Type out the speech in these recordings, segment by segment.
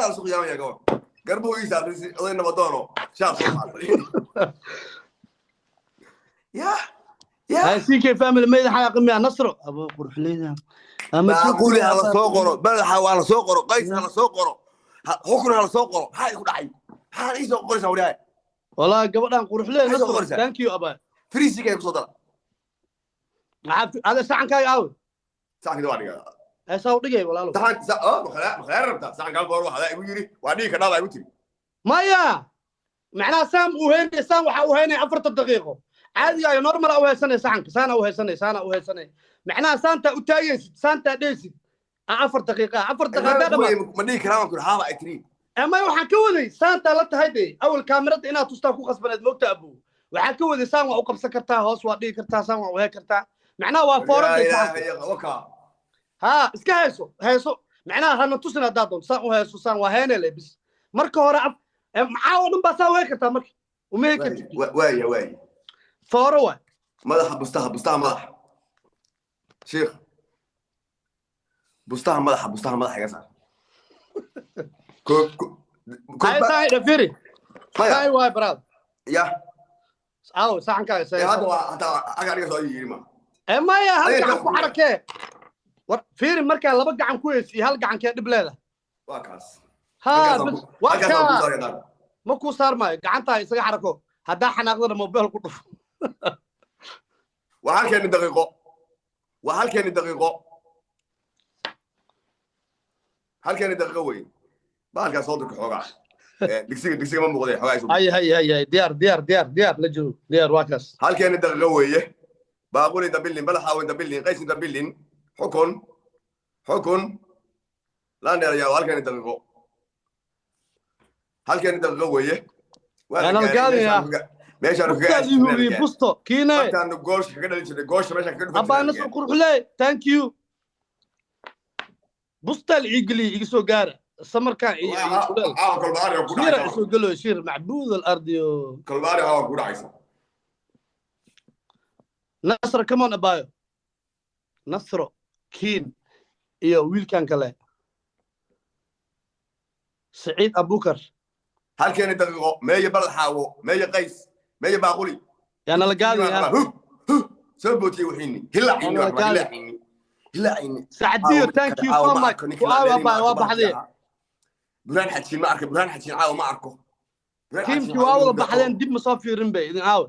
Haddaa lasu qiyaamaya gabor garbuu ii saartay si oday nabadoono shaab soo qaatay. Ya ya. Hay CK family mayda xaaqi miya Nasro abo qurxleyda ama Baaquli ha la soo qoro, Badaxa waa la soo qoro, Qays ha la soo qoro, Xukun ha la soo qoro. Maxaa iku dhacay? Maxaa ii soo qoraysaa waryahay? Wallahi gabadhan qurxley. Maxay soo Nasro qoraysaa? Thank you abaa. Frisiga ku soo dara. Maxaa ada saxankaaga aawe? Saxankii waa dhigaa. Ee saa u dhigay walaalo. Saxan oh, makhayaar rabtaa saxan kal boor waxaa igu yiri waa dhigi kadhaa baa igu tiri. Maya, macnaha saam uu heynay, saam waxa uu heynay 4 daqiiqo caadiga iyo normal u haysanay saxanka, saana u haysanay, saana u haysanay, macnaha saanta u taagaysid, saanta dheysid 4 daqiiqa, 4 daqiiqa haddaa dhamaad. Ma dhigi karaa waan kuri haaba ay tiri. Ama waxaan ka waday saantaa la tahay de awal kaamirada inaad tustaa ku qasbaneed moogta abu. Waxaan ka waday saan waa u qabsan kartaa, hoos waa dhigi kartaa, saan waa u hee kartaa, macnaha waa Yaa foorada ilaahay waka. Ha iska hayso, hayso, macnaha hana tusin haddaad doonto, saan u hayso, saan waa heenele bis. Marka hore maxaa oo dhan baa saa u hee kartaa, marka uma hee kartid. Waaya waaya. Fooro waay. Madaxa bustaha, bustaha madaxa, sheekh, bustaha madaxa, bustaha madaxa iga saar. Hay saan dhafiri. Maya. Saay waay baraad. Ya. Aaw saxankaaga? Ee hadda waa hataa aga dhiga soo yiri ma. Ee maya, hal Adiga gacan ku xarakee. War fiiri, markaa laba gacan ku heysi iyo hal gacankee dhib leedahay? Waa kaas. Ha bas waa halkaas aan ku kaa saaraya. Ma kuu saarmaayo, gacantaa isaga xarako, haddaa xanaaqdana mobile ku dhufo. Waa halkeeni daqiiqo, waa halkeeni daqiiqo, halkeeni daqiiqo wey. Bahalkaas soo dirka xoogaa. Digsiga, digsiga ma muuqday xoogaa isu. Hay hay hay hay, diyaar diyaar diyaar diyaar, la joogo, diyaar, waa kaas. Halkeeni daqiiqo weeye. Baaquli dabilin, Balaxaawi dabilin, Qaysin dabilin, Xukun, Xukun landheerayaa. Waa halkeeni daqiiqo, halkeeni daqiiqo weeye. Waa la Yaana la gaaray gaadayaa. Meeshaanu kaga Bustaad ii hubiyey aasirnay busto kiine. Markaanu goosha kaga dhalin jirnay, goosha meeshaan kaga dhufan Abbaa jirnay. Nasr qurxule, thank you. Bustaal ii geliye, iga soo gaara samarkan iyo iyo kuleel. Caawa kolbaari oo ku Shiira dhacaysa. Isoo gelo shiir macbuud alardiyo. Kolbaari caawa ku dhacaysa. Nasra, come on abayo. Nasro kiin iyo wiilkan kale Saciid Abukar. Halkeeni daqiiqo. Meeye Balad Xaawo, meeye Qays, meeye Baaquli? Yaana la gaadayaa. Huh, huh, soo bootiyey wixiini hilaacini. Yaana la gaadaya. Hilaacini, hilaacini. Sacdiyo, thank you so much. Ku aawa abaayo, waa baxdee. Burhaan Xajiin ma arko, Burhaan Xajiin caawa ma arko. Burhaan Xajiin tiimkii waa wada baxdeen, dib ma soo fiirin bay idin aawe.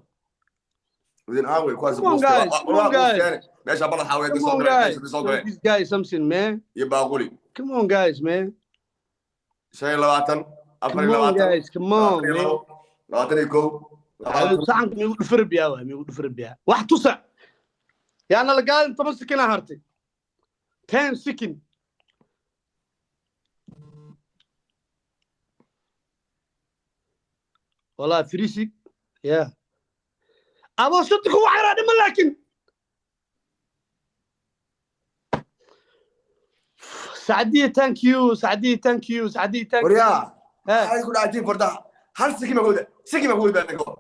Idin aaway kuwaas. Come on, guys. Come on, guys. Meesha Balad Xaawo Come soo on galeen, guys, meesha soo galeen. Show these guys something, man. Iyo Baaquli. Come on guys, man. 25, afar iyo Come on 20. guys, come on 22, man. 21, 20. Saxanka miigu dhufar biyaa waay, miigu dhufar biyaa wax tusa. Yaana la gaadin, 10 second aa hartay, 10 second. Wallahi frisi ya abo shati ku waxyar dhima laakiin Sacdiya, thank you Sacdiya, thank you Sacdiya, thank you. Waryaa. Ha. Maxay ku dhacay fardaha? Hal siki ma kooda, siki ma kooda baa naga.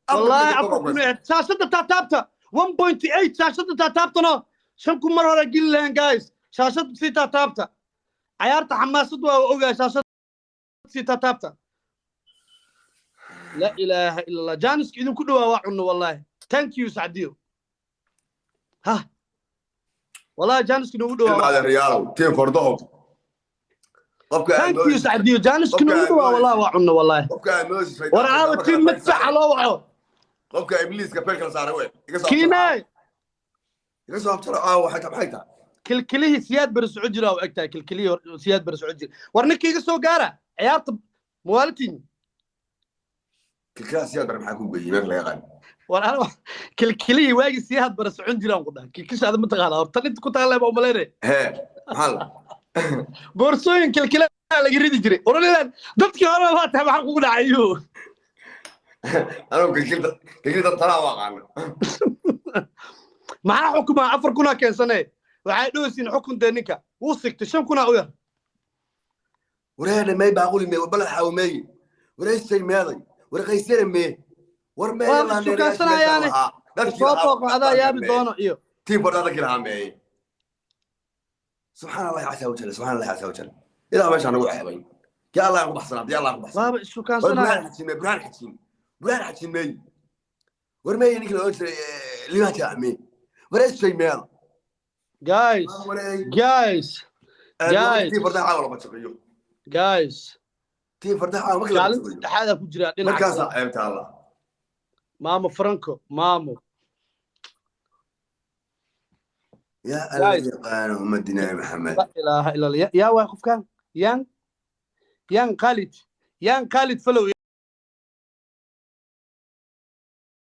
والله 4,000 شاشة تاتابتا 1.8 شاشة تاتابتنا 5,000 mar hore geli lahayn guys. Shaashad sii taataabta, cayaarta xamaasad waa ogaa, shaashad sii taataabta. La ilaaha ila Allah, jaaniska idinku dhawaa waa cunno. Wallahi thank you Sacdiyo. Ha wallahi jaaniska inoogu dhawaa. Ilmaada riyaalow, tiim fardaho, qofka aad Thank you moodaysid Sacdiyo, jaaniska qofka inoogu aad dhawaa wallahi waa cunno wallahi. Qofka aad moodaysid War caawa tiim madfaca loo waco. Qofka ibliiska feel kala saaray wey iga soo kiine. Iga soo abtaro caawa. Waxay tahay, maxay tahay? Kilkilihii Siyaad bari soco jira u egtahay, kilkilihii Siyaad bari soco jira. War ninka iga soo gaara ciyaarta muwaalitiin. Kilkilaha Siyaad Bare maxaa ku geeyey meel laga qaan? War ana kilkilihii waagii Siyaad bari socon jiraan ku dhahay. Kilkisha ada mataqaana hor tan inta ku taalla baa umalaynaya. Hee, maxaa la Boorsooyin kilkilaha laga ridi jiray oranilan dadkii hore waa tahay, maxaa kugu dhacayo? Anigu kilkilta, kilkilta tanaa waa qaana. Maxaa xukumaa? 4,000-aa keensane, waxay dhowsiin xukun dee ninka wuu sigtay, 5,000-aa u yar. Wareedhe, mee Baaquli, mee Balad Xaawo, meeye wareysay, meeday war Qaysare, mee war mee. Waa la isukaansanayaane. Soo booqo adaa yaabi doono iyo Tiim fardaa dadkii lahaa meeye? Subxaan Allahi casa wajal, subxaan Allahi casa wajal. Ilaa meeshaan nagu ceebay. Kii Allah ku baxsanaa, dii Allah ku baxsanaa. Waaba War ishukaansanaya. Burhaan Xajiin mee? Burhaan Xajiin, Burhaan Xajiin meey? War meey ninka la oran jiray Liibaan Jaacmee? War SJ meel? Guys, guys, guys. Tii fardaha caawa lama shaqeeyo. Guys. Tii fardaha caawa marka lama Kaalinta shaqeeyo. saddexaada ku jira dhinaca Markaasaa kale. Ceebta Allah. Maamo Franco, maamo. Yaa Alla Guys. yaqaano ummadii Nabi Maxamed. La ilaaha illa Allah. Yaa waay qofkan? Yan Khalid, Yan Khalid, follow.